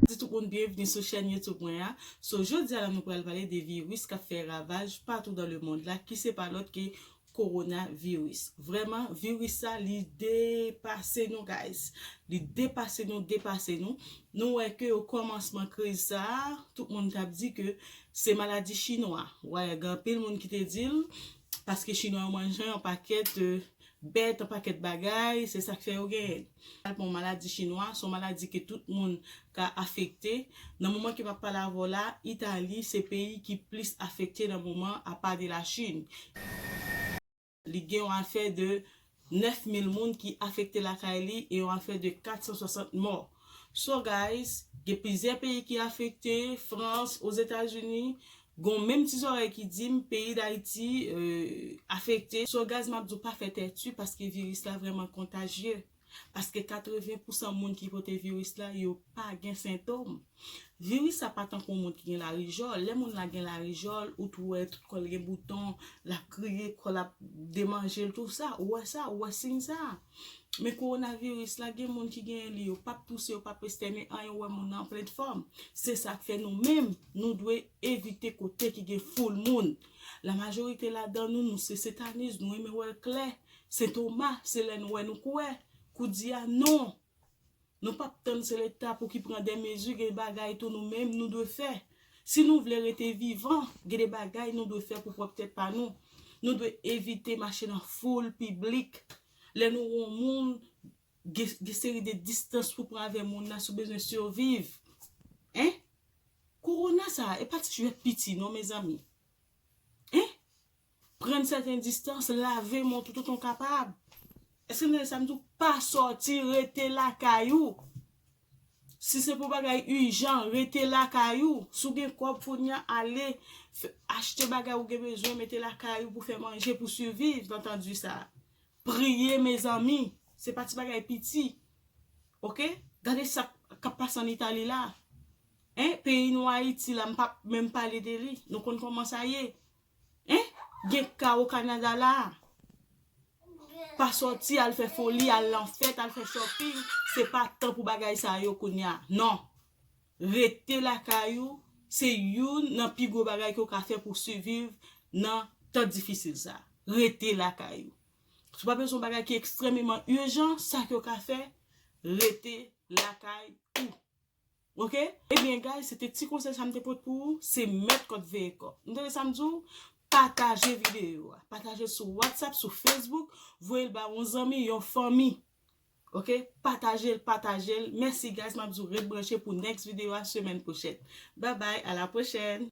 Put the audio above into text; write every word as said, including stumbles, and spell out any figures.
Di tout moun byenvni sou chèn YouTube mwen an. So, jodi a la, nou pral pale de viris k ap fè ravaj patou dan le mond la, ki se pa lòt ke kowonaviris. Vrèman, viris sa, li depase nou, guys. Li depase nou, depase nou. Nou wè ke o kòmansman kriz sa, tout moun t ap di ke se maladi chinwa. Wè, gen anpil moun ki te di l, paske chinwa yo manje yon pakèt, euh, bèt, yon pakèt bagay, se sa k fè yo genyen l. Yon maladi chinwa, se yon maladi ke tout moun ka afekte. Nan moman ke m ap pale avè w la, Itali se peyi ki plis afekte nan moman, apa de la Chin. Li gen yon afè de nèf mil moun ki afekte lakay li e yon afè de kat san swasant mò. So, guys, gen plizyè peyi ki afekte, Frans, Ozetazini, gon menm ti zòrèy ki di m peyi Dayiti, euh, afekte. So, guys, m ap di w pa fè tèt tou paske viris la vrèman kontajye. Paske katreven pousan moun ki pote viris la, yo pa gen sentòm. Viris sa pa tankou yon moun ki gen larijòl. Lè moun la gen larijòl, ou tou wè tout kò l gen bouton, l ap kriye, kò l ap demanje l, tou sa. Ou wè sa, ou wè siy sa. Men kowonaviris la, gen moun ki genyen li, yo p ap touse, yo p ap estène, anyen, ou wè moun nan an plen fòm. Se sa k fè nou menm, nou dwe evite kote ki gen foul moun. Lamajorite ladan nou, nou se setanis, nou renmen wè l klè. Sentoma, se lè nou wè nou k wè. Koudi a, non. Nou p ap tann se Leta pou ki pran de mezi, gen bagay tou nou menm nou dwe fè. Si nou vle rete vivan, gen de bagay nou dwe fè pou pwòp tèt pa nou. Nou dwe evite mache nan foul piblik. Lè nou wè yon moun, gen, gen seri de distans pou pran avè moun nan si w bezwen siviv. Hein? Kowona sa, e pa ti jwèt piti non, mezanmi. Hein? Pran sèten distans, lave men w toutotan w kapab. Èske w tande sa m di w? Pa sòti, rete lakay ou. Si se pou bagay ijan, rete lakay ou. Si w gen kòb kounye a, ale fè, achte bagay ou gen bezwen, mete lakay ou pou fè manje, pou siviv, w tande sa. Priye, mezanmi. Se pa ti bagay piti. Oke? Gade sa k ap pase ann Itali la. Hein? Peyi nou Ayiti la, m p ap menm pale de li. Nou konn kòman sa ye. Hein? Gen ka o Kanada la. Pa sòti al fè foli, al nan fèt, al fè shopping. Se pa tan pou bagay sa yo kounye a. Non. Rete lakay ou, se youn nan pi gwo bagay ke w ka fè pou siviv nan tan difisil sa. Rete lakay ou. Si w pa bezwen yon bagay ki ekstrèmeman ijan, sa ke w ka fè, rete lakay ou. Oke? Ebyen, guys, se te ti konsèy sa m te pote pou ou. Se mèt kòd veye kò. M tande sa m di w, pataje videyo a. Pataje l sou WhatsApp, sou Facebook, voye l ba yon zanmi, yon fanmi. Oke? Pataje l, pataje l. Mèsi, guys, m ap di w ret branche pou next videyo a semèn pwochèn. Bye bye, à la prochaine.